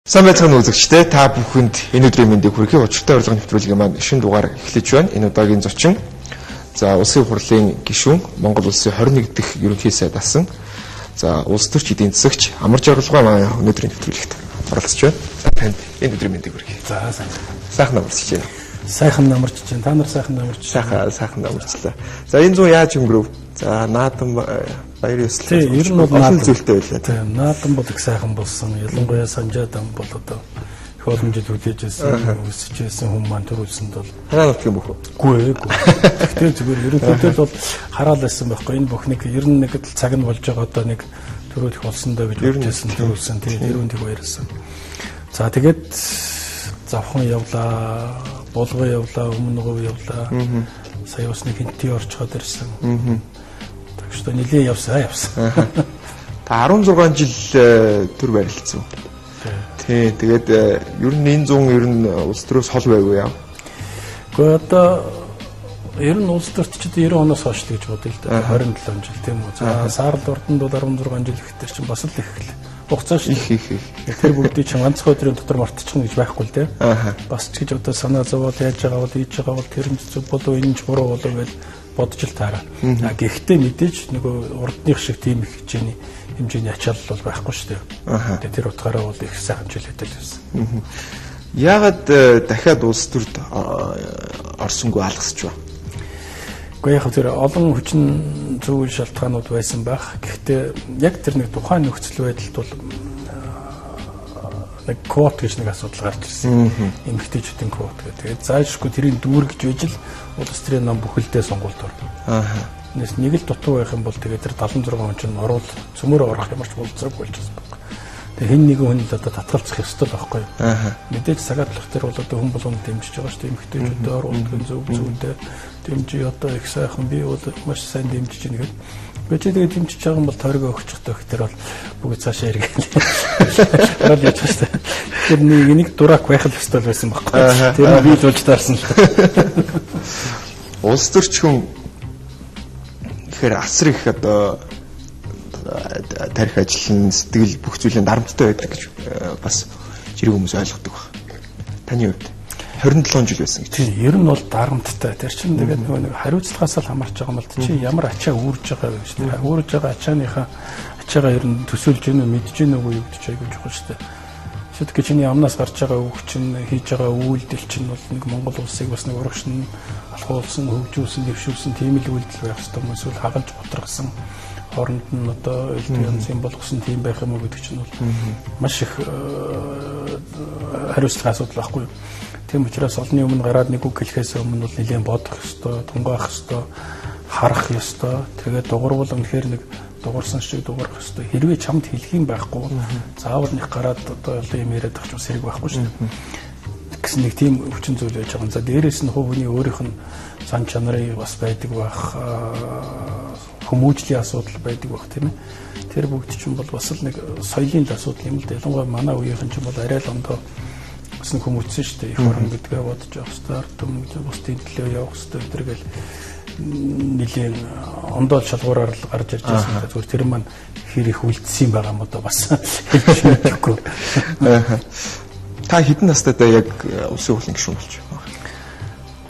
Сайн байцгаана үзэгчдээ, та бүхэнд энэ өдрийн мэндийг хүргэе. Учиртай урилгын нэвтрүүлгийн маань шинэ дугаар эхлэж байна. Энэ удаагийн зочин за Улсын хурлын гишүүн, Монгол Улсын 21 дахь ерөнхий сайд асан, за улс төрч эдийн засагч Амар Жаргалгаа маань өнөөдрийн нэвтрүүлэгт оролцож байна. За танд энэ өдрийн мэндийг хүргэе. За сайн. Сайхан амарч байна. Сайхан амарч байна. Та нар сайхан амарч байна. Сайхан амарчлаа. За энэ зун яаж өнгөрөв? За наадам баяр ёслол. Тийм, ер нь бол олон зүйлтэй байлаа. Тийм, наадам бол их сайхан болсон. Ялангуяа Санжаадам бол одоо их олон жил хүлээж байсан, өсөж байсан хүн маань төр үлсэнд бол хараа нутгийн бүх үү? Үгүй ээ. Гэхдээ зүгээр ерөнхийдөө бол хараал байсан байхгүй. Энэ бүхнийг ер нь нэг л цаг нь болж байгаа, одоо нэг төрүүлэх болсон доо гэж бодож байсан, төр үлсэн. Тийм, тэр үнд их баярлсан. За тэгээд завхан явлаа, булган явлаа, өмнө говь явлаа. Сая бас нэг хинтий орчход ирсэн. Что нилээ явсан. Та 16 жил төр барилцсан. Тий, тэгээд ер нь энэ зун ер нь улс төрөөс хол байгуу яа? Гэхдээ одоо ер нь улс төрт ч 90 оноос хойш л гэж бодъё л да. 27 жил тийм үү. За саарл урданд бол 16 жил ихтэй чинь бас л их л хугацаа шүү. Их. Тэр бүгдийг чинь ганцхан өдрийн дотор мартчихна гэж байхгүй л дээ. Бас ч гэж одоо санаа зовоол яаж байгаа бол хийж байгаа бол тэр нь зөв болов энэ ч буруу болов гэж бодож л таараа. Гэхдээ мэдээж нөгөө урдных шиг тийм их хэмжээний ачаал бол байхгүй шүү дээ. Тэгээ тэр утгаараа бол их сайхан жилээтэй л байсан. Яагаад дахиад улс төрд орсонгүй алгасч ба? Гэхдээ яг тэр олон хүчин зүйл шалтгаанууд байсан байх. Гэхдээ яг тэр нэг тухайн нөхцөл байдалд бол нэг квот гэж нэг асуудал гарч ирсэн. Эмэгтэйчүүдийн квот гэдэг. Тэгээд заашгүй тэрийг дүүргэж байж л улс төрийн нам бүхэлдээ сонгуульд орно. Энэс нэг л дутуу байх юм бол тэгээд тэр 76 хүн чинь орвол цөмөрөө орох ямар ч болцоог болчихсон баг. Тэгээд хэн нэгэн хүн л одоо татгалзах ёстой л байхгүй юу. Мэдээж цагаатлах тэр бол одоо хүн болгонд дэмжиж байгаа шүү дээ. Эмэгтэйчүүдэд оруулах нь зөв зөвдөө дэмжиж одоо их сайхан би бол маш сайн дэмжиж байна гэдэг. Би чи тэгээд дэмжиж байгаа юм бол тойргоо өгчих тоо тэр бол бүгд цаашаа эргэн. Орол яж шүү дээ. Тэр нэг дурак байх л ёстой байсан байхгүй. Тэр нь би л болж таарсан л. Улс төрч хүн гэхээр асар их одоо тарих ажил нь сэтгэл бүх зүйлийн дарамттай байдаг гэж бас жирэг хүмүүс ойлгодог баг. Таны хувьд 27 жил байсан гэж. Тийм, ер нь бол дарамттай. Тэр чинь тэгээд нөгөө нэг хариуцлагаас л хамаарч байгаа юм л чи ямар ачаа үүрж байгаа вэ гэж. Үүрж байгаа ачааныхаа ачаагаа ер нь төсөөлж гэнэ үү, мэдж гэнэ үү гэдэг чинь айгүй чухал шүү дээ. Шүтгэ чиний амнаас гарч байгаа үг чинь хийж байгаа үйлдэл чинь бол нэг Монгол улсыг бас нэг урагш нь алхуулсан, хөгжүүлсэн, дэвшүүлсэн тийм л үйлдэл байх ёстой юм эсвэл хагалж бутаргасан хооронд нь одоо элдв янзын болгосон тийм байх юм уу гэдэг чинь бол маш их хариуцлагын асуудал байхгүй юу. Тийм учраас олонний өмнө гараад нэг үг хэлэхээс өмнө бол нэлээд бодох ёстой, тунгаах ёстой, харах ёстой. Тэгээд дугуурвал үнэхээр нэг дугуурсан шиг дугуурах ёстой. Хэрвээ чамд хэлэх юм байхгүй заавал нэг гараад одоо олон юм яриад байх ч бас хэрэг байхгүй шүү дээ. Гэсэн нэг тийм хүчин зүйл байж байгаа юм. За дээрээс нь хувь хүний өөрийнх нь зан чанарыг бас байдаг байх, хүмүүжлийн асуудал байдаг байх тийм ээ. Тэр бүгд чинь бол бас л нэг соёлын асуудал юм л да. Ялангуяа манай үеийнхэн чинь бол арай л ондоо бас нэг хүмүүжсэн шүү дээ. Их орон гэдгээ бодож явах хэрэгтэй, ард түмэн гэж бусдын төлөө явах хэрэгтэй гэдэг л нэлийн ондоо шалгуураар л гарч ирж байсан. Зүгээр тэр маань хэр их үлдсэн байгаа юм одоо бас хэлж мэдэхгүй. Та хэдэн настайдаа яг улсын хурлын гишүүн болж байна?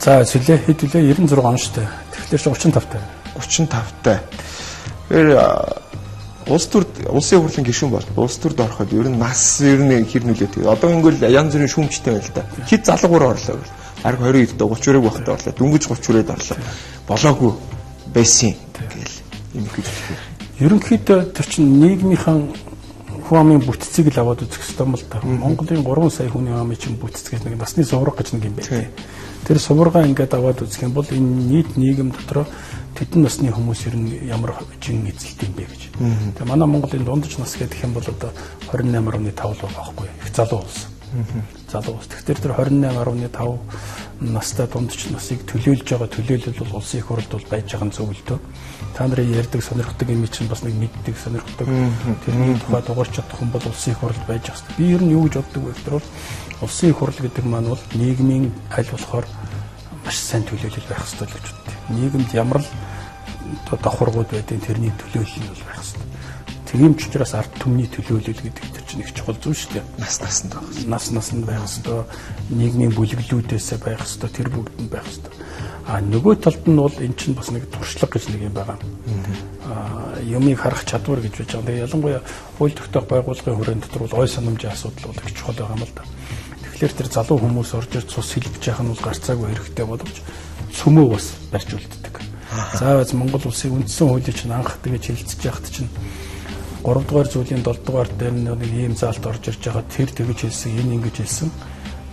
За сүлээ хэд үлээ 96 он шүү дээ. Тэгэхээр чи 35 тай. 35 тай. Тэгэхээр улс төрд улсын хурлын гишүүн бол улс төрд ороход ер нь нас ер нь хэр нөлөөтэй. Одоо ингэвэл янз бүрийн шүүмжтэй байна л да. Хэд залгуур орлоо гэл. Арг 22 дөө 30 өрөөг байхдаа орлоо. Дөнгөж 30 өрөөд орлоо. Болоогүй байсан гэл юм гэж хэлэх. Ерөнхийдөө тэр чинь нийгмийнхэн хүн амын бүтцийг л аваад үзэх ёстой юм л да. Монголын 3 сая хүний амын чинь бүтц гэж нэг насны суврага гэж нэг юм байна. Тэр суврага ингээд аваад үзэх юм бол энэ нийт нийгэм дотроо тэдэн насны хүмүүс ер нь ямар жин эзэлт юм бэ гэж. Тэгээ манай Монголын дундаж нас гэдэг юм бол одоо 28.5 л байгаа байхгүй. Их залуу улс. Залуу улс. Тэгэхээр тэр 28.5 настай дундаж насыг төлөөлж байгаа төлөөлөл бол улсын их хурлд бол байж байгаа нь зөв л дөө. Та нарын ярьдаг, сонирхдаг юм чинь бас нэг мэддэг, сонирхдаг. Тэрний тухай дугаарч чадах хүн бол улсын их хурлд байж байгаа хэрэгтэй. Би ер нь юу гэж боддог вэ гэхээр улсын их хурл гэдэг маань бол нийгмийн аль болохоор маш сайн төлөөлөл байх ёстой л гэж боддог. Нийгэмд ямар л давхаргууд байдیں۔ Тэрний төлөөлөл нь бол байх ёстой. Тийм ч учраас ард түмний төлөөлөл гэдэг тэр чинь чинь их чухал зүйл шүү дээ. Нас насанд байх. Нас насанд байх хэвээр, нийгмийн бүлэглүүдээсээ байх хэвээр, тэр бүгд нь байх хэвээр. А нөгөө талд нь бол эн чинь бас нэг туршлага гэж нэг юм байгаа. Юмыг харах чадвар гэж байж байгаа. Тэгээ ялангуяа хууль тогтоох байгууллагын хүрээнд дотор бол ой санамжийн асуудал бол их чухал байгаа юм л да. Тэгэхээр тэр залуу хүмүүс орж ирж цус хилбэж яах нь бол гарцаагүй хэрэгтэй боловч цөмөө бас барьж үлддэг. Заавал Монгол улсын үндсэн хуулийг чинь анх тэгэж хэлцэж яхад чинь 3 дугаар зүйлийн 7 дугаар дээр нэг ийм заалт орж ирж байгаа, тэр тэгэж хэлсэн, энэ ингэж хэлсэн.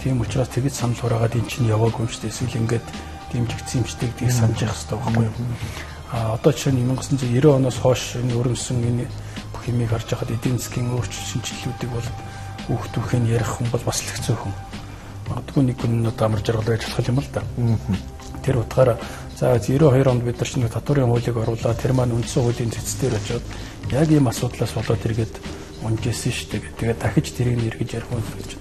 Тийм учраас тэгэж санал хураагаад эн чинь яваагүй юм шүү дээ. Эсвэл ингээд дэмжигдсэн юм шүү дээ гэдгийг санаж явах хэрэгтэй байхгүй юу? А одоо жишээ нь 1990 оноос хойш энэ өрнөсөн энэ бүх юмыг харж байхад эдийн засгийн өөрчлөлт шинэчлэлүүдийг бол хүүхдүүхийг ярих хүн бол бас л хэцүү хүн. Магадгүй нэг хүн одоо амар жаргал байж болох юм л да. Тэр утгаараа за 92 онд бид нар чинь татварын хуулийг оруулаад тэр маань үндсэн хуулийн цэц дээр очиод яг ийм асуудлаас болоод эргээд унжсэн шүү дээ. Тэгээд дахиж тэрийг нэргэж ярих хүн гэж.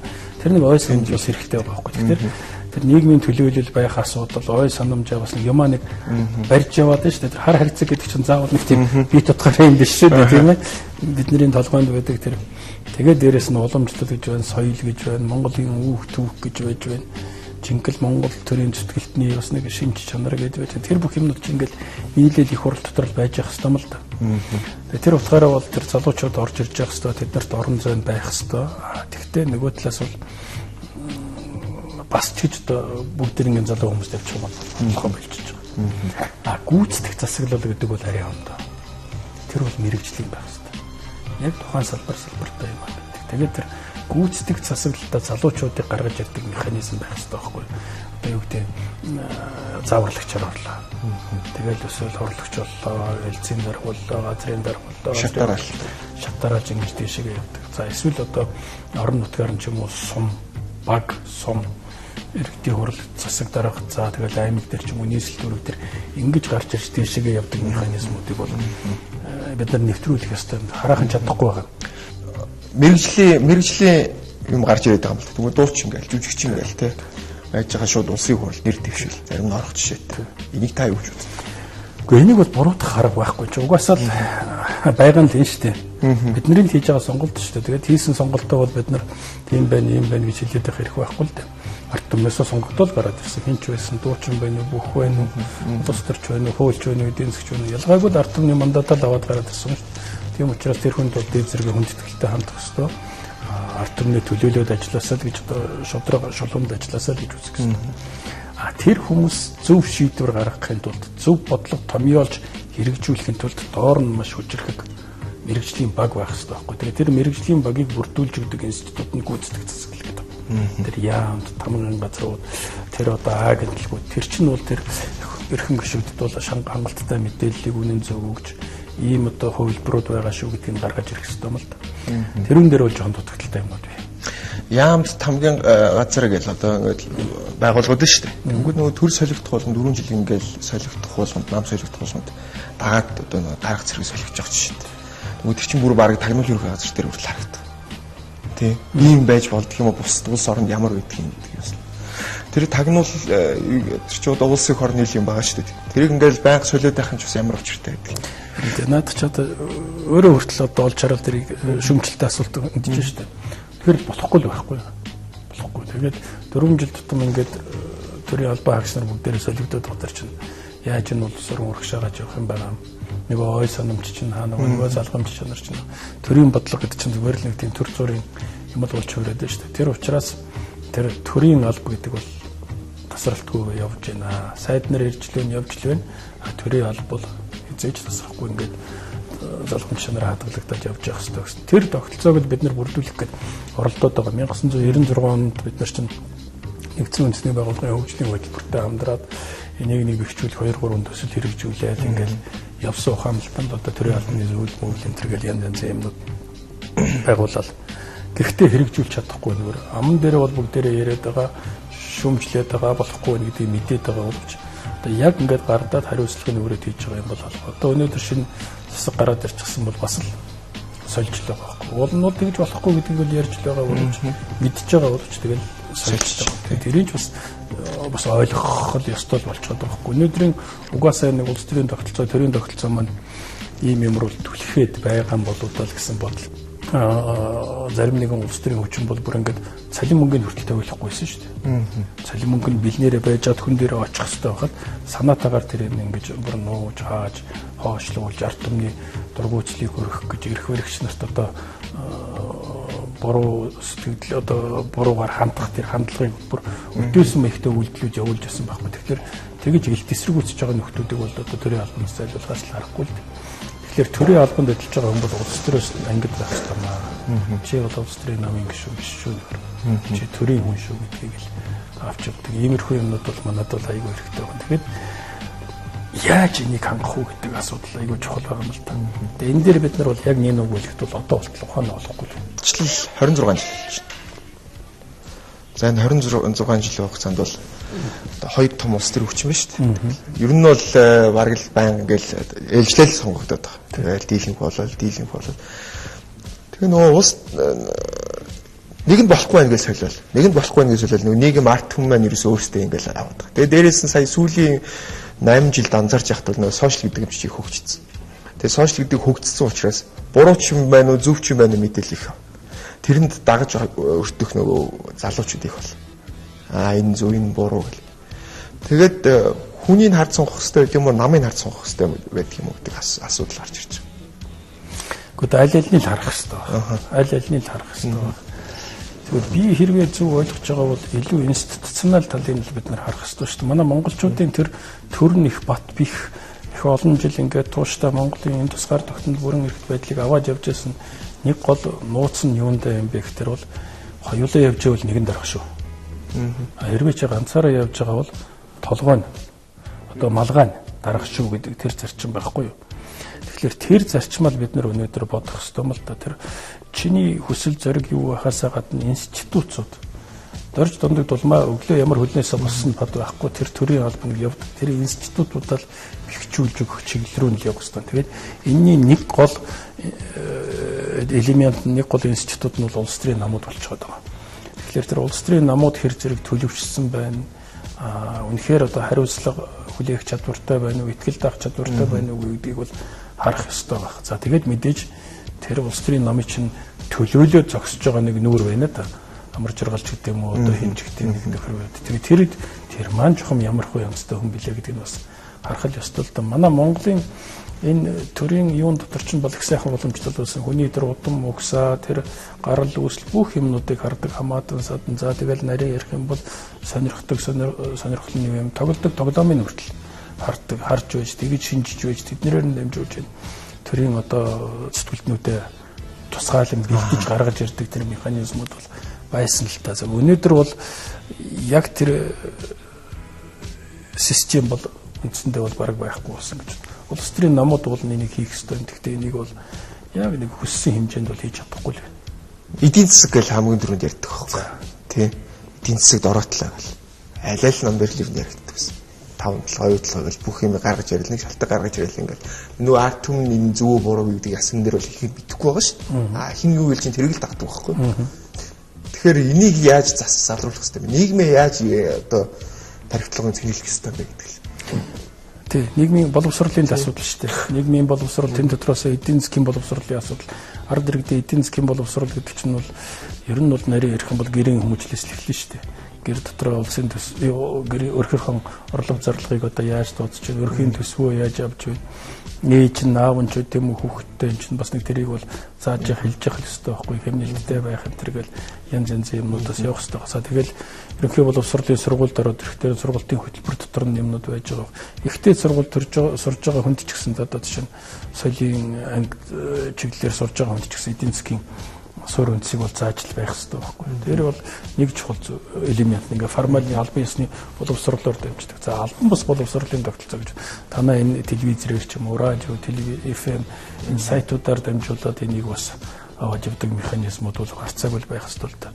Тэр нэг ой санамж бас хэрэгтэй байгаа байхгүй. Тэгэхээр тэр нийгмийн төлөөлөл байх асуудал, ой санамжаа бас нэг юмаа нэг барьж яваад шүү дээ. Тэр хар харьцаг гэдэг чинь заавал нэг тийм бие тодгоор юм биш шүү дээ, тийм ээ. Бидний толгойнд байдаг тэр. Тэгээд дээрэс нь уламжлал гэж байна, соёл гэж байна, Монголын үүх түүх гэж байж байна. Жинхэнэ Монгол төрийн зүтгэлтний бас нэг шинж чанар гэдэг байж. Тэр бүх юмнууд чинь ингээл нийлээл их хурал дотор л байж явах хэрэгтэй юм л да. Тэгээ тэр утгаараа бол тэр залуучууд орж ирж явах хэрэгтэй, тэднэрт орон зай байх хэрэгтэй. Тэгтээ нөгөө талаас бол бас ч гэж одоо бүгд ингэн залуу хүмүүс тавьчих юм бол болохоо болчихж байгаа. А гүйцэтгэх засаглал гэдэг бол арай ондоо. Тэр бол мэрэгжлийн байх хэрэгтэй. Яг тухайн салбар салбартаа юм аа гэдэг. Тэгээд тэр гүйцэтгэх засаглалтаа залуучуудыг гаргаж ирдэг механизм байх хэрэгтэй байхгүй юу? Одоо юу гэдэг зааварлагчаар орлоо. Тэгэл өсвөл хорлагч боллоо, элцийн дарга боллоо, газрын дарга боллоо, шатараал ингэж тийшээ явдаг. За эсвэл одоо орон нутгаар нь ч юм уу сум, баг, сум иргэдийн хурал засаг дарга, за тэгэл аймаг дээр ч юм уу нийслэл дүүрэг дээр ингэж гарч ирж тийшээ явдаг механизмуудыг бол бид нар нэвтрүүлэх ёстой юм. Хараахан чадахгүй байгаа. Мэргэжлийн юм гарч ирээд байгаа юм л та. Тэгвэл дууч ингээл, жүжигч ингээл те. Байж байгаа шууд улсын хурал нэр дэвшил, зарим нь орох жишээтэй. Энийг та юу гэж үздэг? Үгүй энийг бол буруутгах арга байхгүй ч угаасаа л байгаа нь л энэ шүү дээ. Бидний л хийж байгаа сонголт шүү дээ. Тэгээд хийсэн сонголтоо бол бид нар тийм байна, ийм байна гэж хэлээд байх хэрэг байхгүй л дээ. Ард түмнээсээ сонгогдол гараад ирсэн. Хин ч байсан, дуучин байна уу, бүх байна уу, улс төрч байна уу, хуульч байна уу, эдийн засгч байна уу. Ялгаагүй л ард түмний мандатаа л аваад гараад ирсэн шүү дээ. Тийм учраас тэр хүнд бол дээд зэргийн хүндэтгэлтэй хандах ёстой. Ард түмний төлөөлөөд ажилласаа л гэж одоо шудраг шулуумд ажилласаа л гэж үзэх ёстой. А тэр хүмүүс зөв шийдвэр гаргахын тулд, зөв бодлого томьёолж хэрэгжүүлэхийн тулд доор нь маш хүчирхэг мэрэгжлийн баг байх ёстой байхгүй. Тэгээд тэр мэрэгжлийн багийг бүрдүүлж өгдөг институт нь гүйцэтгэх засаглал гэдэг. Тэр яамд, тамган газрууд, тэр одоо агентлагууд, тэр чинь бол тэр эрхэм гишүүдэд бол хангалттай мэдээллийг үнэн зөв өгж ийм одоо хувилбарууд байгаа шүү гэдгийг гаргаж ирэх ёстой юм л да. Тэрүүн дээр бол жоохон дутагдaltaй юмнууд бий. Яамд тамгийн газар гэл одоо ингээд байгууллагууд нь шүү дээ. Тэнгүүд нөгөө төр солигдох болгонд 4 жил ингээл солигдох болгонд, нам солигдох болгонд дагаад одоо нөгөө дарга зэрэг солигдож байгаа жишээтэй. Тэнгүүд тэр чинь бүр бараг тагнуул ерхий газар дээр хүртэл харагдав. Тэ. Ийм байж болдго юм уу? Бусад улс оронд ямар байдаг юм гэдэг юм. Тэр тагнуул тэр чи одоо улсын их орны юм байгаа шүү дээ. Тэрийг ингээл байнга солиод байх нь ч бас ямар учиртай байдаг. Тэгээ надад ч одоо өөрөө хүртэл одоо олж хараад тэрийг шүмжлэлтэй асуулт өгдөж шүү дээ. Тэгэхээр болохгүй л байхгүй. Болохгүй. Тэгээд 4 жил тутам ингээд төрийн албан хаагч нар бүгдээрээ солигдоод байгаа чинь яаж энэ улс орон урагшаагааж явах юм байна. Нөгөө ой санамж чинь хаа нөгөө залгамж чанар чинь төрийн бодлого гэдэг чинь зүгээр л нэг тийм төр зүрийн юм л болж хувираад байна шүү дээ. Тэр учраас тэр төрийн алба гэдэг бол тасралтгүй явж байна. Сайд нар ирж лэн явж л байна. Төрийн алба бол хизээж тасрахгүй ингээд залгамж чанар хадгалагдаад явж явах хэрэгтэй гэсэн. Тэр тогтолцоог л бид нар бүрдүүлэх гээд оролдоод байгаа. 1996 онд бид нар чинь нэгдсэн үндэсний байгууллагын хөгжлийн хөтөлбөртэй хамтраад энийг нэг бэхжүүлэх 2 3 төсөл хэрэгжүүлээд ингээд явсан ухаамлтанд одоо төрийн албаны зөвлөл мөвл энэ төр гэл янз янзын юмнууд байгуулаад гэхдээ хэрэгжүүлж чадахгүй нөр аман дээр бол бүгдээрээ яриад байгаа, шүүмжлээд байгаа, болохгүй гэдгийг мэдээд байгаа боловч одоо яг ингээд гардаад хариуцлагын өрөөд хийж байгаа юм бол одоо өнөөдөр шинэ засаг гараад ирчихсэн бол бас л сольж л байгаа байхгүй. Уул нь бол тэгж болохгүй гэдгийг бол ярьж л байгаа боловч мэдж байгаа боловч тэгэл сольж л байгаа. Тэгээд тэрийг ч бас ойлгох л ёстой л болчиход байгаа байхгүй. Өнөөдрийн угаасаа нэг улс төрийн тогтолцоо, төрийн тогтолцоо маань ийм юмруу түлхээд байгаа юм болов уу гэсэн бодол Зарим нэгэн улс төрийн хүчин бол бүр ингээд цалин мөнгөний хүртэл тавиулахгүй байсан шүү дээ. Цалин мөнгө нь бэлнээрээ байж чад хүн дээрээ очих хэрэгтэй байхад санаатаагаар тэр юм ингэж бүр нууж хааж хоошлуулж ард түмний дургуутслыг өргөх гэж эрх баригч нарт одоо буруу сэтгэл одоо буруугаар хандах тэр хандлагыг бүр өдөөсөн маягтай үйлдэлүүд явуулж байсан байхгүй. Тэгэхээр тэгэж илт эсрэг үүсэж байгаа нөхдүүдийг бол одоо төрийн албанаас зайлуулахаас л аргагүй л дээ. Тэгэхээр төрийн албанд ажиллаж байгаа хүн бол улс төрөөс ангид байх ёстой маа. Чи бол улс төрийн намын гишүүн биш шүү нөхөр. Чи төрийн хүн шүү гэдгийг л авч явдаг. Иймэрхүү юмнууд бол манад бол айгүй хэрэгтэй байна. Тэгэхээр яаж энийг хангах уу гэдэг асуудал айгүй чухал байгаа юм л та. Тэгээ энэ дээр бид нар бол яг нэг үг хэлэхэд бол одоо болтол ухаан олохгүй л. Жил 26 жил болж байна. За энэ 26 жилийн хугацаанд бол хоёр том улс төр хүчин байна шүү дээ. Ер нь бол бараг л баян ингээл ээлжлэл сонгогдоод байгаа. Тэгэл дийлэнх болол, дийлэнх болол. Тэгээ нөгөө улс нэг нь болохгүй байх гэж солиол. Нэг нь болохгүй байх гэж солиол. Нөгөө нийгэм арт түмэн маань ерөөсөө өөрсдөө ингээл аваад байгаа. Тэгээ дээрээс нь сая сүүлийн 8 жилд анзаарч яхад бол нөгөө сошиал гэдэг юм чи хөгжсөн. Тэгээ сошиал гэдэг хөгжсөн учраас буруу ч юм байна уу, зөв ч юм байна уу мэдээлэл их. Тэрэнд дагаж өртөх нөгөө залуучууд их бол. Аа энэ зөв, энэ буруу гэл. Тэгээд хүнийг хард сонгох хэрэгтэй байд юм уу, намыг хард сонгох хэрэгтэй байдаг юм уу гэдэг асуудал гарч ирж байгаа. Гэхдээ аль аль нь л харах хэрэгтэй байна. Аль аль нь л харах хэрэгтэй байна. Тэгвэл би хэрвээ зөв ойлгож байгаа бол илүү институционал талыг л бид нар харах хэрэгтэй шүү дээ. Манай монголчуудын тэр төр нь их бат бих их олон жил ингээд тууштай Монголын энэ тусгаар тогтнол бүрэн эрхт байдлыг аваад явж байсан нэг гол нууц нь юундаа юм бэ гэхээр бол хоёулаа явж байвал нэгэн дарах шүү. Хэрвээ чи ганцаараа явж байгаа бол толгой нь одоо малгай нь дарах шүү гэдэг тэр зарчим байхгүй юу. Тэгэхээр тэр зарчмал бид нар өнөөдөр бодох ёстой юм л да. Тэр чиний хүсэл зориг юу байхаасаа гадна институцууд дорж дундаг дулмаа өглөө ямар хөлнөөсөө болсон бод байхгүй тэр төрийн албанд явдаг. Тэр институтуудаа л бэхжүүлж өгөх чиглэл рүү нь явах ёстой. Тэгээд энэний нэг гол элемент, нэг гол институт нь бол улс төрийн намууд болчиход байгаа. Тэгэхээр тэр улс төрийн намууд хэр зэрэг төлөвшсөн байна. Үнэхээр одоо хариуцлага хүлээх чадвартай байна уу, итгэл даах чадвартай байна уу гэдгийг бол харах ёстой байх. За тэгээд мэдээж тэр улс төрийн намыг чинь төлөөлөө зогсож байгаа нэг нүүр байна да. Амар жаргалч гэдэг юм уу, одоо хинж гэдэг нэг нөхөр байна. Тэгээд тэр маань чухам ямар хөө янзтай хүн билээ гэдгийг нь бас харах л ёстой л да. Манай Монголын энэ төрийн юун дотор чинь бол их сайхан боломжтой байсан. Хүний тэр удам угсаа, тэр гарал үүсэл бүх юмнуудыг хардаг хамаатан садан. За тэгэл нарийн ярих юм бол сонирхдаг сонирхол нь юм, тоглодог тоглоомын хүртэл хардаг, харж байж, тэгж шинжиж байж, тэднэрээр нь дамжуулж байна. Төрийн одоо сэтгүүлтнүүдээ тусгаалan бэлдэж гаргаж ирдэг тэр механизмууд бол байсан л та. Өнөөдөр бол яг тэр систем бол үндсэндээ бол бараг байхгүй болсон гэж. Улс төрийн намууд бол энийг хийх ёстой. Гэхдээ энийг бол яг нэг хүссэн хэмжээнд бол хийж чадахгүй л байна. Эдийн засаг гэж хамгийн түрүүнд ярьдаг байхгүй. Тий. Эдийн засагт ороотлаа гэл. Аль аль нам дээр л ер нь яригддаг гэсэн. 5 7 2 7 гэл бүх юм гаргаж ярил, нэг шалтгаан гаргаж ярил ингээл. Нөгөө ард түмэн энэ зөв үү буруу гэдгийг ясан дээр бол их мэдэхгүй байгаа шүү дээ. Аа хин юу хэлж чинь тэрийг л дагдаг байхгүй. Тэгэхээр энийг яаж залруулах хэрэгтэй бэ? Нийгмээ яаж одоо тархитлагын цэнгэлэх хэрэгтэй бэ гэдэг л. Тий, нийгмийн боловсролын л асуудал шүү дээ. Нийгмийн боловсрол тэн дотроос эдийн засгийн боловсролын асуудал. Ард иргэдийн эдийн засгийн боловсрол гэдэг чинь бол ер нь бол нарийн ярих юм бол гэрийн хүмүүжлээс л эхэлнэ шүү дээ. Гэр дотор улсын төс гэрийн өрхөрхөн орлого зарлагыг одоо яаж дуудаж байна, өрхийн төсвөө яаж авч байна. Ээж нь аав нь ч тийм үү хүүхэдтэй энэ чинь бас нэг тэрийг бол зааж явах, хэлж явах ёстой байхгүй, хэмнэлттэй байх энэ төр гэл янз янзын юмнуудаас явах ёстой. За тэгэл ерөнхий боловсролын сургуульд ороод ирэхдээ сургуулийн хөтөлбөр дотор нь юмнууд байж байгаа. Ихтэй сургууль төрж сурж байгаа хүнд ч гэсэн одоо жишээ нь соёлын анги чиглэлээр сурж байгаа хүнд ч гэсэн эдийн засгийн суурь үндсийг бол зааж л байх ёстой байхгүй. Тэр бол нэг чухал элемент. Ингээ формалны албан ёсны боловсролоор дамждаг. За албан бус боловсролын тогтолцоо гэж танаа энэ телевизээр ч юм уу, радио, FM энэ сайтуудаар дамжуулаад энийг бас аваад явдаг механизмууд бол гарцааг бол байх ёстой л да.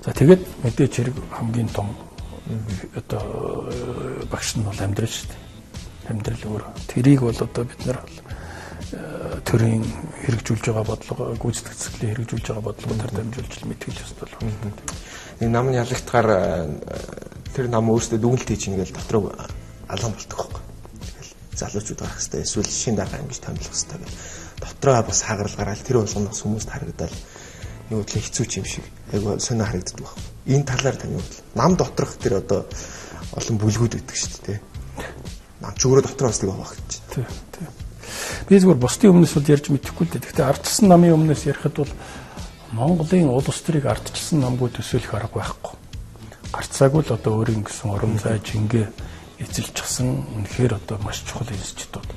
За тэгээд мэдээч хэрэг хамгийн том одоо багш нь бол амьдрал шүү дээ. Амьдрал өөр. Тэрийг бол одоо бид нар төрийн хэрэгжүүлж байгаа бодлого, гүйцэтгэх засгийн хэрэгжүүлж байгаа бодлогоор дамжуулж мэтгэл ёстой л байна. Нэг нам нь ялагтгаар тэр нам өөрсдөө дүгнэлт хийж ийн гэж дотроо алган болдог байхгүй. Тэгэл залуучууд гарах хэрэгтэй, эсвэл шин дарга ингэж томилох хэрэгтэй гэх. Дотроо дотроо бас хагарал гараал тэр болгоноос хүмүүст харагдал юу гэвэл хэцүү юм шиг айгу сонио харагддаг баг. Энэ талаар таны бодол. Нам доторх тэр одоо олон бүлгүүд өгдөг шүү дээ. Нам ч өөрөө дотроо бас тэг байх гэж. Тий, тий. Би зүгээр бусдын өмнөөс бол ярьж мэдэхгүй л дээ. Гэхдээ ардчилсан намын өмнөөс ярихад бол Монголын улс төрийг ардчилсан намгүй төсөөлөх арга байхгүй. Гарцаагүй л одоо өөрийн гэсэн урам зай жингээ эзэлчихсэн үнэхээр одоо маш чухал институт.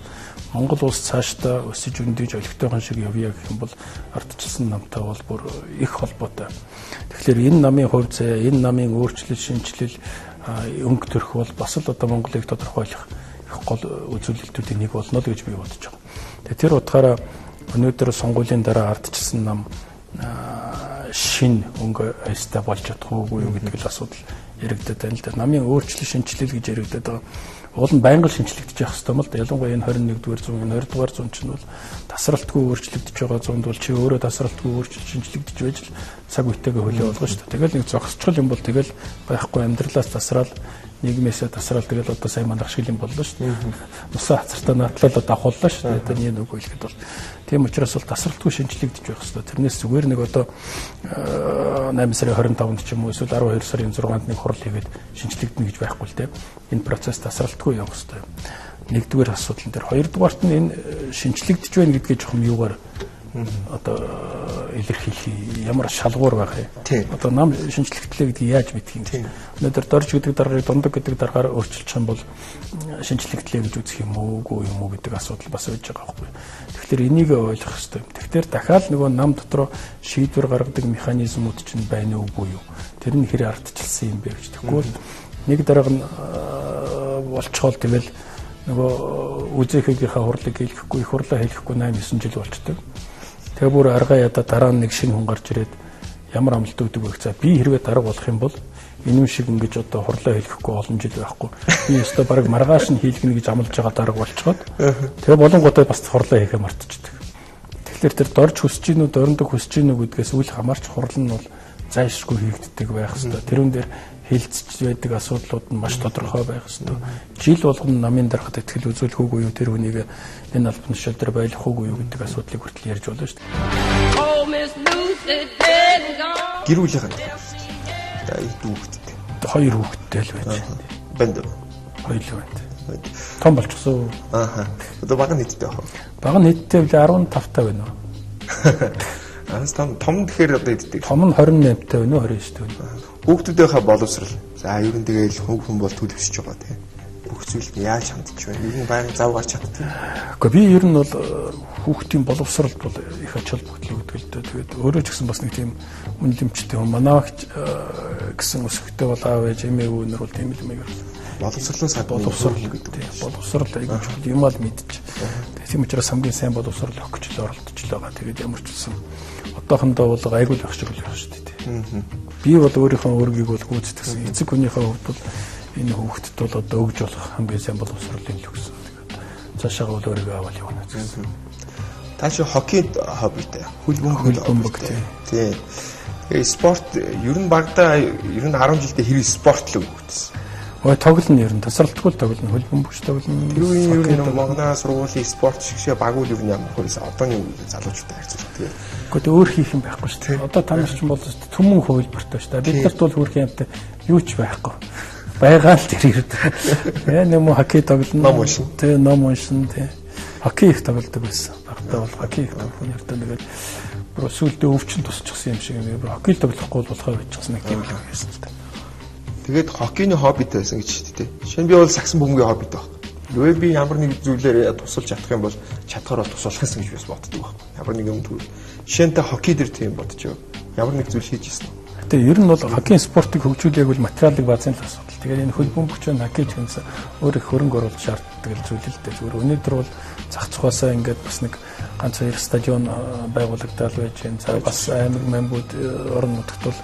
Монгол улс цаашдаа өсөж өндөж олигтойхон шиг явъя гэх юм бол ардчилсан намтай бол бүр их холбоотой. Тэгэхээр энэ намын хувь заяа, энэ намын өөрчлөлт, шинэчлэл, өнгө төрх бол бас л одоо Монголыг тодорхойлох их гол үзүүлэлтүүдийн нэг болно л гэж би бодож байгаа. Тэгээ тэр утгаараа өнөөдөр сонгуулийн дараа ардчилсан нам шин өнгө аястай болж чадах уугүй юу гэдэг л асуудал яригдаад байна л да. Намын өөрчлөлт, шинэчлэл гэж яригдаад байгаа. Уул нь байнга шинчлэгдэж явах хэрэгтэй юм л да. Ялангуяа энэ 21-р зуун, энэ 20-р зуун чинь бол тасралтгүй өөрчлөгдөж байгаа зуунд бол чи өөрөө тасралтгүй өөрчлөлт шинчлэгдэж байж л цаг үетэйгээ хөлөө болгоно шүү дээ. Тэгэл нэг зогсчихол юм бол тэгэл байхгүй амьдралаас тасраал, нийгмээсээ тасраал тэгэл одоо сайн манах шиг юм боллоо шүү дээ. Нусаа хацартаа наадлаад давхууллаа шүү дээ. Одоо нэг үг хэлэхэд бол тийм учраас бол тасралтгүй шинчлэгдэж байх хэрэгтэй. Тэрнээс зүгээр нэг одоо 8 сарын 25-нд ч юм уу эсвэл 12 сарын 6-нд нэг хурал хийгээд шинчлэгдэнэ гэж байхгүй л дээ. Энэ процесс тасралтгүй явах хэрэгтэй. Нэгдүгээр асуудал дээр, хоёрдугаарт нь энэ шинчлэгдэж байна гэдгээ жоохон юугаар одоо илэрхийлэх ямар шалгуур байх юм. Одоо нам шинчлэгдлээ гэдгийг яаж мэдэх юм? Өнөөдөр дорж гэдэг даргаыг дундаг гэдэг даргаар өөрчилчих юм бол шинчлэгдлээ гэж үзэх юм уу, үгүй юм уу гэдэг асуудал бас байж байгаа байхгүй. Тэгэхээр энийг ойлгох хэрэгтэй юм. Тэгэхээр дахиад нөгөө нам дотроо шийдвэр гаргадаг механизмууд чинь байна уугүй юу? Тэр нь хэр ардчилсан юм бэ гэж. Тэгэхгүй бол нэг дарга нь болчхоол тэгэл нөгөө үзэхийнхээ хурлыг хэлэхгүй, их хурлаа хэлэхгүй 8-9 жил болчдөг. Тэгээ бүр аргаа ядаа дараа нь нэг шинэ хүн гарч ирээд ямар амлалт өгдөг вэ? За би хэрвээ дарга болох юм бол энэ шиг ингэж одоо хурлаа хэлэхгүй олон жил байхгүй. Би өстө баг маргааш нь хийлгэнэ гэж амлаж байгаа дарга болчход тэгээ болонгуудаа бас хурлаа хийхээ мартчихдаг. Тэгэхээр тэр дорж хүсэж гин үү, дорндог хүсэж гин үү гэдгээс үл хамаарч хурал нь бол зайлшгүй хийгддэг байх ёстой. Тэрүүн дээр хилцэж байдаг асуудлууд нь маш тодорхой байх ёстой. Жил болгоно намын даргад итгэл үзүүлэх үгүй юу, тэр хүнийг энэ албан тушаал дээр байлгах үгүй юу гэдэг асуудлыг хүртэл ярьж болно шүү дээ. Гэр бүлийнхэн хэд хүүхэдтэй? 2 хүүхэдтэй л байж байна. Банд. Хоёул байна. Том болчихсон. Ааха. Одоо бага нь хэдтэй байх вэ? Бага нь хэдтэй вэ? 15 таа байна уу? Анс том том гэхээр одоо хэдтэй? Том нь 28 таа байна уу, 29 таа байна уу? Хүүхдүүдийнхээ боловсрал. За ер нь тэгэл хүн бол төлөвшөж байгаа тийм. Бүх зүйлд яаж хандж байна? Ер нь байнга зав гарч чаддаг. Гэхдээ би ер нь бол хүүхдийн боловсралд бол их ач холбогдол өгдөг л дээ. Тэгээд өөрөө ч гэсэн бас нэг тийм үнэлэмжтэй хүн. Манай гэсэн өсгөхтэй бол аав ээж эмээ өвнөр бол тийм л юм аа. Боловсрлоос боловсрал гэдэг. Боловсрал айгүй чухал юм аа л мэдчих. Тийм учраас хамгийн сайн боловсрал өгөх гэж л оролдож л байгаа. Тэгээд ямар ч гэсэн одоохондоо бол айгүй л байх шиг л байх шүү дээ. Би бол өөрийнхөө өөргийг бол гүйцэтгэсэн. Эцэг хүнийхээ хувьд бол энэ хүүхдэд бол одоо өгж болох хамгийн сайн боловсролыг л өгсөн. Тэгээд цаашаа бол өөрийгөө аваад явна гэсэн. Та чи хоккейд хоббитэй, хөл бөмбөг хоббитой. Тийм. Тэгээ спорт ер нь багадаа ер нь 10 жилдээ хэрэг спорт л өгөгдсөн. Ой тоглоно ер нь тасралтгүй тоглоно, хөл бөмбөгч тоглоно. Тэр үеийн ер нь Монгол сургуулийн спорт шигшээ багууд ер нь ямар хөрөөс одооны залуучуудтай харьцуулах тэгээ. Гэхдээ өөр хийх юм байхгүй шүү дээ. Одоо та нар ч бол түмэн хувилбартай шүү дээ. Бид нарт бол хөөрхөн юмтай юу ч байхгүй. Байгаа л тэр ирдэг. Нэг юм хоккей тоглоно. Ном уншина. Тэ ном уншина тэ. Хоккей их тоглодог байсан. Багтаа бол хоккей их тоглох юм даа. Бүр сүүлдээ өвчин тусчихсан юм шиг юм. Хоккей тоглохгүй болохоо байчихсан нэг тийм л байсан л та. Тэгээд хоккейний хоббитэй байсан гэж шүү дээ. Шинэ би бол сагсан бөмбөгийн хоббитэй баг. Хэрвээ би ямар нэг зүйлээр тусалж чадах юм бол чадхаар бол тусалах гэсэн гэж бас боддог баг. Ямар нэг юм тэгвэл шинэтэй хоккей дээр тийм бодож юу. Ямар нэг зүйл хийж ирсэн. Тэгээ ер нь бол хоккейн спортыг хөгжүүлээг бол материалын базын л асуудал. Тэгээд энэ хөл бөмбөгч нь хоккей ч гэсэн өөр их хөрөнгө оруулалт шаарддаг л зүйл л дээ. Зүгээр өнөөдөр бол зах зухаасаа ингээд бас нэг ганц хоёр стадион байгуулагдаад байж байна. За бас аймаг мамбууд орон нутагт бол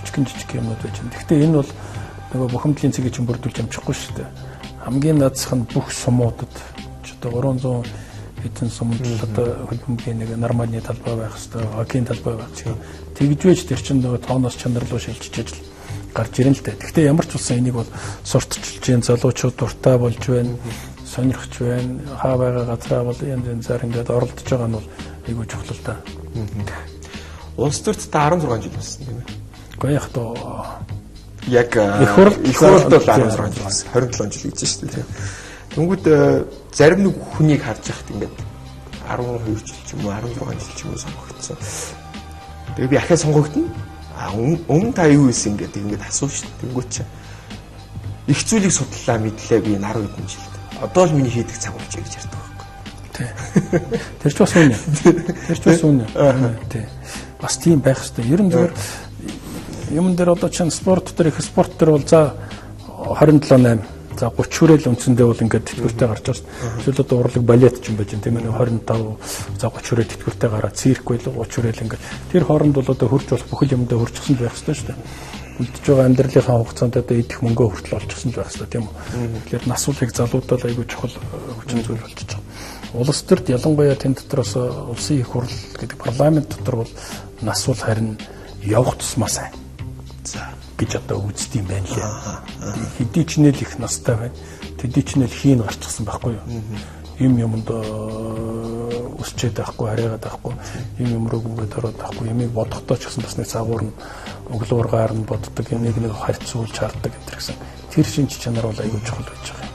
жижигэн юмнууд байж байна. Гэхдээ энэ бол нөгөө бухимдлын цэгийг чинь бүрдүүлж амжихгүй шүү дээ. Хамгийн наадсах нь бүх сумуудад ч одоо 300 хэдэн сумд л одоо хөл бөмбөгийн нэг нормальны талбай байх хэвээр, хоккейн талбай байх хэвээр. Тэгж байж тэр чинь нөгөө тооноос чанар руу шилжиж ажил гарч ирэн л дээ. Гэхдээ ямар ч болсон энийг бол сурталчилж जैन залуучууд дуртай болж байна, сонирхож байна. Хаа байгаа газраа бол янз янзаар ингээд оролдож байгаа нь бол айгүй чухал л да. Улс төрд та 16 жил болсон тийм ээ. Гэхдээ яг тоо яг их хуралд бол 16 жил болсон. 27 жил гэж шүү дээ. Тэнгүүд зарим нэг хүнийг харж яхад ингээд 12 жил ч юм уу 16 жил ч юм уу сонгогдсон. Тэгээ би ахиа сонгогдно. А өмнө та юу хийсэн гэдэг ингээд асууж шүү дээ. Тэнгүүд чи их зүйлийг судлаа мэдлээ би 10 хэдэн жилд. Одоо л миний хийдэг цаг болжээ гэж ярьдаг байхгүй. Тий. Тэр ч бас үнэ. Тэр ч бас үнэ. Тий. Бас тийм байх хэрэгтэй. Ер нь зүгээр юм дээр одоо чинь спорт дээр их спорт дээр бол за 27-8 за 30 хүрээл үндсэндээ бол ингээд тэтгэвртэй гарч байгаа шүү дээ. Эсвэл одоо урлаг балет ч юм байж тийм ээ 25 за 30 хүрээл тэтгэвртэй гараад цирк байлаа 30 хүрээл ингээд тэр хооронд бол одоо хурж болох бүхэл юмдаа хуржчихсан байх хэрэгтэй шүү дээ. Үлдэж байгаа амьдралынхаа хугацаанд одоо идэх мөнгөө хүртэл олчихсан л байх хэрэгтэй тийм үү. Тэгэхээр нас улыг залуудад айгүй чухал хүчин зүйл болчихж байгаа. Улс төрд ялангуяа тэн дотроос улсын их хурл гэдэг парламент дотор бол нас бол харин явах тусмаа сайн. За гэж одоо үздэг юм байна лээ. Хэдий ч нэл их настай байна. Тэдий ч нэл хийн гарчихсан байхгүй юу? Юм юмд өсчээд байхгүй, хараагаад байхгүй, юм юм руу гүгээд ороод байхгүй, юмыг бодохдоо ч гэсэн бас нэг цагуур нь өглөөргаар нь боддог, юмыг нэг харьцуулж хардаг энэ төр гэсэн. Тэр шинж чанар бол айгүй чухал байж байгаа юм.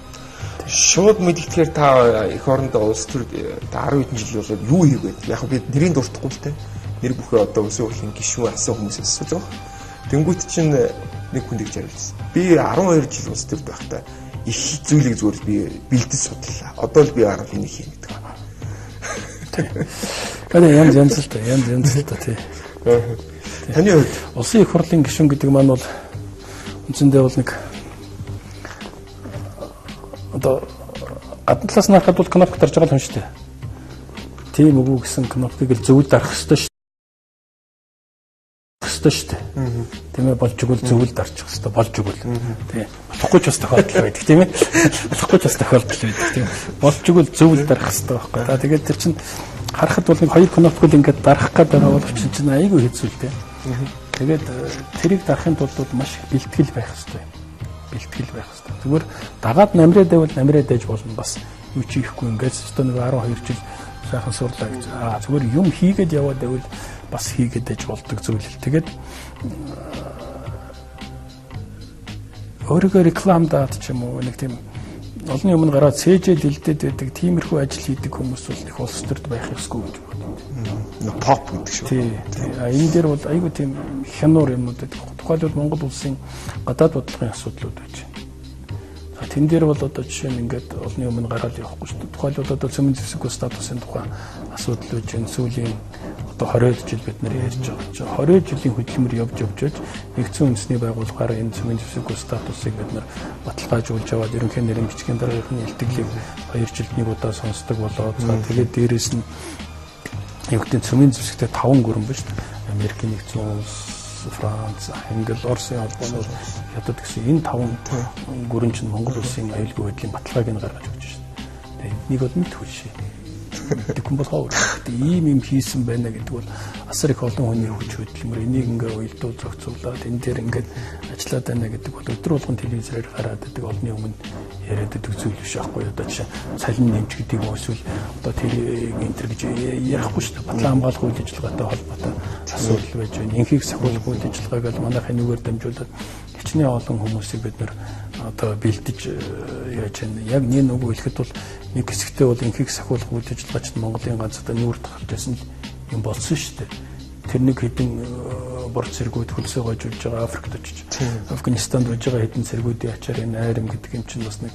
Шууд мэдгэтгэхээр та эх орондоо улс төр 10 хэдэн жил болоод юу хийгээд? Яг би нэрийг дуртахгүй л те. Нэр бүхээ одоо улсын хурлын гишүүн асан хүмүүсээс асууж байгаа. Тэнгүүт чинь нэг хүн тэгж хариулсан. Би 12 жил улс төрд байхдаа их зүйлийг зүгээр би бэлдэж судлаа. Одоо л би арга энийг хийнэ гэдэг байна. Тэгэхээр янз янз л та, янз янз л та тий. Таны хувьд улсын их хурлын гишүүн гэдэг маань бол үндсэндээ бол нэг одоо гадна талаас нь харахад бол кнопк дарж байгаа л хүн шүү дээ. Тийм үгүй гэсэн кнопкыг л зөв дарах ёстой шүү. Ёстой шүү дээ. Тийм ээ, болж игэл зөв л дарчих ёстой, болж игэл. Тийм. Болохгүй ч бас тохиолдол байдаг тийм ээ. Болохгүй ч бас тохиолдол байдаг тийм. Болж игэл зөв л дарах ёстой байхгүй. За тэгээд тэр чинь харахад бол нэг хоёр кнопк л ингээд дарах гээд байгаа боловч чинь айгүй хэцүү л дээ. Тэгээд тэрийг дарахын тулд бол маш их бэлтгэл байх ёстой. Бэлтгэл байх ёстой. Зүгээр дагаад намраад байвал намраад байж болно бас. Юу ч хийхгүй ингээд өстө нэг 12 жил сайхан сурлаа гэж. Аа зүгээр юм хийгээд яваад байвал бас хийгээд байж болдог зүйл л. Тэгээд өөрийгөө рекламдаад ч юм уу нэг тийм олонний өмнө гараад цээжэл илдээд байдаг тиймэрхүү ажил хийдэг хүмүүс бол их улс төрд байх ёсгүй гэж боддог. Поп гэдэг шүү. Тий. Энэ дээр бол айгүй тийм хянуур юмнууд байдаг. Тухайлбал Монгол улсын гадаад бодлогын асуудлууд байж байна. За тэн дээр бол одоо жишээ нь ингээд олонний өмнө гараад явахгүй шүү дээ. Тухайлбал одоо цөмөн зэвсэггүй статусын тухай асуудал байж байна. Сүүлийн одоо 20 жил бид нэр ярьж байгаа чинь 20 жилийн хөдөлмөр явж нэгдсэн үндэсний байгууллагаар энэ цөмийн зэвсэггүй статусыг бид нар баталгаажуулж аваад ерөнхий нэрийн бичгийн даргын илтгэлийг 2 жилд нэг удаа сонсдог болоод за тэгээд дээрэс нь юу гэдэг цөмийн зэвсэгтэй 5 гүрэн ба шүү дээ. Америкийн нэгдсэн улс, Франц, Англи, Оросын холбооноор Хятад гэсэн энэ 5 гүрэн чинь Монгол улсын аюулгүй байдлын баталгааг нь гаргаж өгч шүү дээ. Эднийг бол мэдхгүй шээ. Тэгвэл бол ховор. Ийм юм хийсэн байна гэдэг бол асар их олон хүний хүч хөдөлмөр энийг ингээ уялдуул зохицуулаад энэ дээр ингээд ажиллаад байна гэдэг бол өдөр болгон телевизээр гараад байдаг олонний өмнө яриад байдаг зүйл биш аахгүй. Одоо жишээ цалин нэмж гэдэг юм эсвэл одоо тэр энэ төр гэж ярихгүй шүү дээ. Батлан хамгаалах үйл ажиллагаатай холбоотой асуудал байж байна. Инхийг сахиулах үйл ажиллагааг л манайхын нүгээр дамжуулаад хичнээн олон хүмүүсийг бид нэр одоо бэлдэж яаж байна. Яг нэг нөгөө хэлэхэд бол нэг хэсэгтээ бол инхийг сахиулах үйл ажиллагаа чинь Монголын ганц одоо нүүр тахалж байсан юм болсон шүү дээ. Тэр нэг хэдэн бор цэргүүд хөлсөө гожуулж байгаа Африкт очиж Афганистанд байж байгаа хэдэн цэргүүдийн ачаар энэ айрам гэдэг юм чинь бас нэг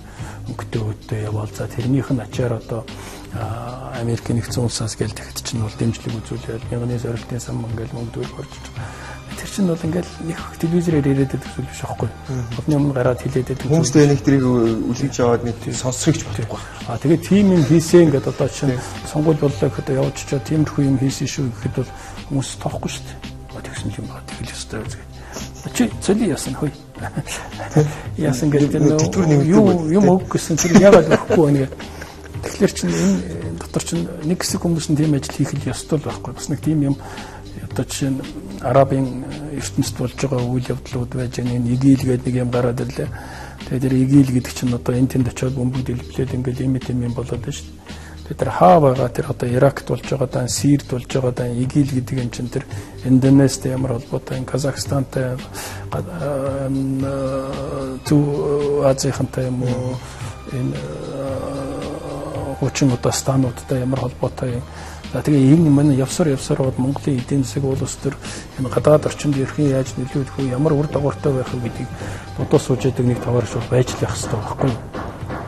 өнгөтэй өөдтэй яваал. За тэрнийх нь ачаар одоо Америкийн нэгдсэн улсаас гээл тэгэхэд чинь бол дэмжлэг үзүүлээд мянганы сорилтын сан ингээл мөнгө төгрөг орж байгаа. Тэр чинь бол ингээл нэг телевизээр яриад байдаг зүйл биш аахгүй. Одны өмнө гараад хэлээд байдаг. Хүмүүс тэ нэг тэрийг үлгэж аваад нэг сонсохыг ч бодохгүй. Аа тэгээд тийм юм хийсэн ингээд одоо чинь сонгуул боллоо гэхэд явж очиод тиймэрхүү юм хийсэн шүү гэхэд бол хүмүүс тоохгүй шүү дээ. Тэгсэн юм байна. Тэгэл ёстой гэж. Чи цоли яасан хөөе. Яасан гэдэг тэр юу юм өг гэсэн тэр яагаад өгөхгүй байна гэдэг. Тэгэхээр чинь энэ дотор чинь нэг хэсэг хүмүүс нь тийм ажил хийх л ёстой л байхгүй. Бас нэг тийм юм одоо жишээ нь Арабын ертөнцид болж байгаа үйл явдлууд байж байгаа. Энэ ИГИЛ гэдэг нэг юм гараад ирлээ. Тэгээд тэр ИГИЛ гэдэг чинь одоо энэ тэнд очиод бөмбөг дэлбэлээд ингээл ийм тийм юм болоод байна шүү дээ. Бид нар хаа байгаа тэр одоо Иракт болж байгаа дан, Сирд болж байгаа дан, ИГИЛ гэдэг юм чинь тэр Индонезтэй ямар холбоотой, Казахстантай, Төв Азийнхантай юм уу, энэ хуучин одоо стануудтай ямар холбоотой. За тэгээ энэ манай явсаар явсаар бод Монголын эдийн засаг улс төр энэ гадаад орчинд ерхэн яаж нөлөөлөх вэ, ямар үр дагавартай байх вэ гэдгийг бодоо сууж яадаг нэг таваар шууд байж л явах хэрэгтэй байхгүй юу?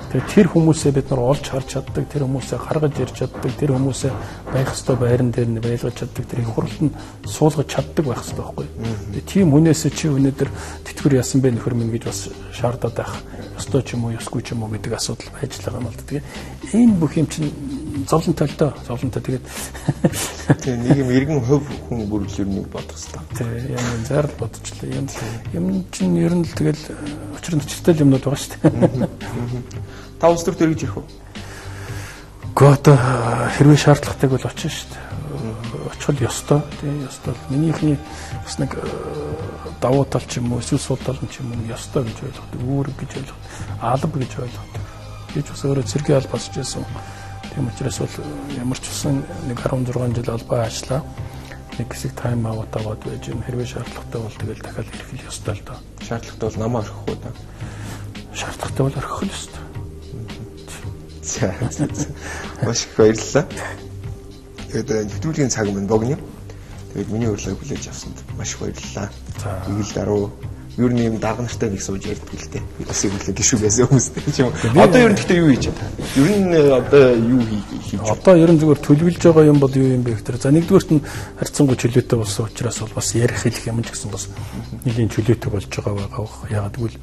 Тэгээ тэр хүмүүсээ бид нар олж харж чаддаг, тэр хүмүүсээ гаргаж ирж чаддаг, тэр хүмүүсээ байх ёстой байран дээр нь байлгаж чаддаг, тэр их хурлд нь суулгаж чаддаг байх ёстой байхгүй юу? Тэгээ тийм хүнээсээ чи өнөөдөр тэтгэвэр яасан бэ нөхөр минь гэж бас шаардаад байх ёстой ч юм уу, ёсгүй ч юм уу гэдэг асуудал байж л байгаа юм л да. Тэгээ энэ бүх юм чинь зовлонтой л доо, зовлонтой. Тэгээд тийм нэг юм иргэн хувь хүн бүрэл ер нь бодох ёстой. Тийм юм зайрал бодчихлоо. Юм чинь ер нь л тэгэл учир нь юмнууд байгаа шүү дээ. Та улс төрт эргэж ирэх үү? Гэхдээ одоо хэрвээ шаардлагатай бол очно шүү дээ. Очих л ёстой. Тийм ёстой. Минийхний бас нэг давуу тал ч юм уу, эсвэл сул тал ч юм уу ёстой гэж ойлгодог, үүрэг гэж ойлгодог, алба гэж ойлгодог. Би ч бас өөрөө цэргийн алба басж байсан. Тийм учраас бол ямар ч үсэн нэг 16 жил албаа ажиллаа. Нэг хэсэг тайм аут аваад байж юм. Хэрвээ шаардлагатай бол тэгэл дахиад ирэх л ёстой л доо. Шаардлагатай бол намаа орхих уу да? Шаардлагатай бол орхих л ёстой. За. Маш их баярлалаа. Тэгээд нэвтрүүлгийн цаг минь богино. Тэгээд миний урилгыг хүлээж авсанд маш их баярлалаа. За. Игэл даруу. Ер нь юм дарга нартай нэг сууж ярьдаг л дээ. Бас юм л гişүү байсан хүмүүстэй ч юм. Одоо ер нь гэхдээ юу хийж байна? Ер нь одоо юу хийж байна? Одоо ер нь зүгээр төлөвлөж байгаа юм бол юу юм бэ гэхээр за нэгдүгээрт нь харьцангуй чөлөөтэй болсон учраас бол бас ярих хэлэх юм ч гэсэн бас нэлийн чөлөөтэй болж байгаа байгаа. Яагаад гэвэл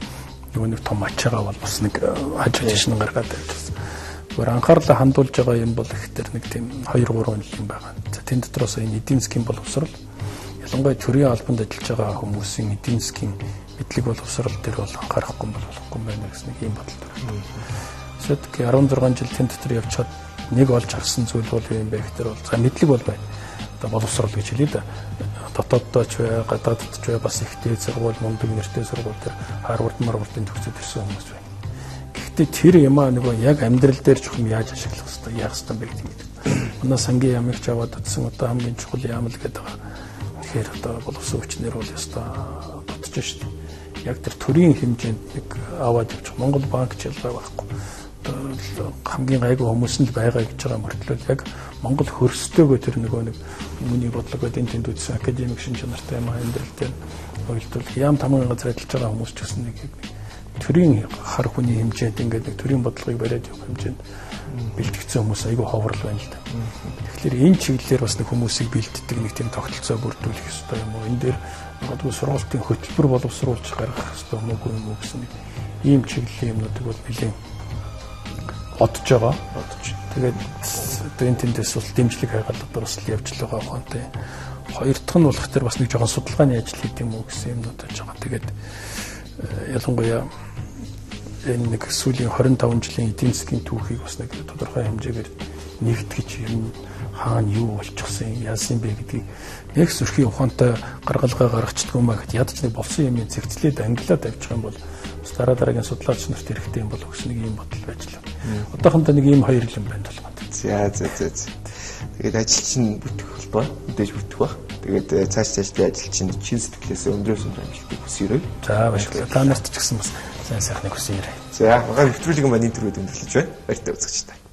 нөгөө нэг том ачаагаа бол бас нэг хаж хажишин гаргаад байсан. Зүгээр анхаарлаа хандуулж байгаа юм бол их тэр нэг тийм 2 3 юм байгаа. За тэн дотроос энэ эдийн засгийн боловсрол, ялангуяа төрийн албанд ажиллаж байгаа хүмүүсийн эдийн засгийн мэдлэг боловсрол дээр бол анхаарахгүй бол болохгүй байна гэсэн нэг ийм бодол төрөлтэй. Все-таки 16 жил тэн дотор явчихад нэг олж харсан зүйл бол юу юм бэ гэхээр бол за мэдлэг бол байна. Одоо боловсрол гэж хэлье да. Дотооддоо ч бай, гадаадд ч бай бас ихтэй сургууль, мундаг нэртэй сургууль дээр Харвард, Марвардын төгсөд ирсэн хүмүүс байна. Гэхдээ тэр юмаа нөгөө яг амьдрал дээр чухам яаж ашиглах хэвээр, яах хэвээр бэ гэдэг юм. Манай сангийн яамыг ч аваад утсан одоо хамгийн чухал яам л гэдэг байгаа. Тэгэхээр одоо боловсон хүчнэр бол ёстой дутж шүү дээ. Яг тэр төрийн хэмжээнд нэг аваад явчих. Монгол банк ч ялгаа байхгүй. Одоо хамгийн гайгүй хүмүүс нь л байгаа гэж байгаа мөртлөө яг Монгол хөрсдөөгөө тэр нөгөө нэг миний бодлого гэдэг энэ тэнд үзсэн академик шин чанартай юм амьдрал дээр уялдуул яам тамгын газар ажиллаж байгаа хүмүүс ч гэсэн нэг төрийн хар хүний хэмжээнд ингээд нэг төрийн бодлогыг бариад явах хэмжээнд бэлтгэгдсэн хүмүүс айгүй ховрол байна л да. Тэгэхээр энэ чиглэлээр бас нэг хүмүүсийг бэлддэг нэг тийм тогтолцоо бүрдүүлэх ёстой юм уу? Энэ дээр магадгүй сургалтын хөтөлбөр боловсруулж гаргах ёстой юм уу юм уу гэсэн нэг ийм чиглэлийн юмнуудыг бол нэлээд бодож байгаа. Бодож. Тэгээд одоо энэ тэндээс бол дэмжлэг хайгаал одоо бас л явж л байгаа ухаантай. Хоёр дахь нь болох тэр бас нэг жоохон судалгааны ажил хийх юм уу гэсэн юмнууд байж байгаа. Тэгээд ялангуяа энэ нэг сүүлийн 25 жилийн эдийн засгийн түүхийг бас нэг тодорхой хэмжээгээр нэгтгэж юм хаана юу болчихсон, яасан бэ гэдгийг нэг сүрхий ухаантай гаргалгаа гаргацдаг юм а гэхэд ядч нэг болсон юм зэгцлээд ангилаад авчих юм бол бас дараа дараагийн судлаач нарт хэрэгтэй юм бол гэсэн нэг ийм бодол байж л. Одоохондоо нэг ийм хоёр юм байна толгойд. За за за. Тэгээд ажил чинь бүтэх холбоо мэдээж бүтэх бах. Тэгээд цааш цаашдын ажил чинь чин сэтгэлээсээ өндрөөс өндөр амжилтыг хүсье. За баярлалаа. Та нарт ч гэсэн бас сайн сайхныг хүсье. За манай нэвтрүүлгийн маань энэ түрүүд өндөрлөж байна. Баяртай үзэгчдээ.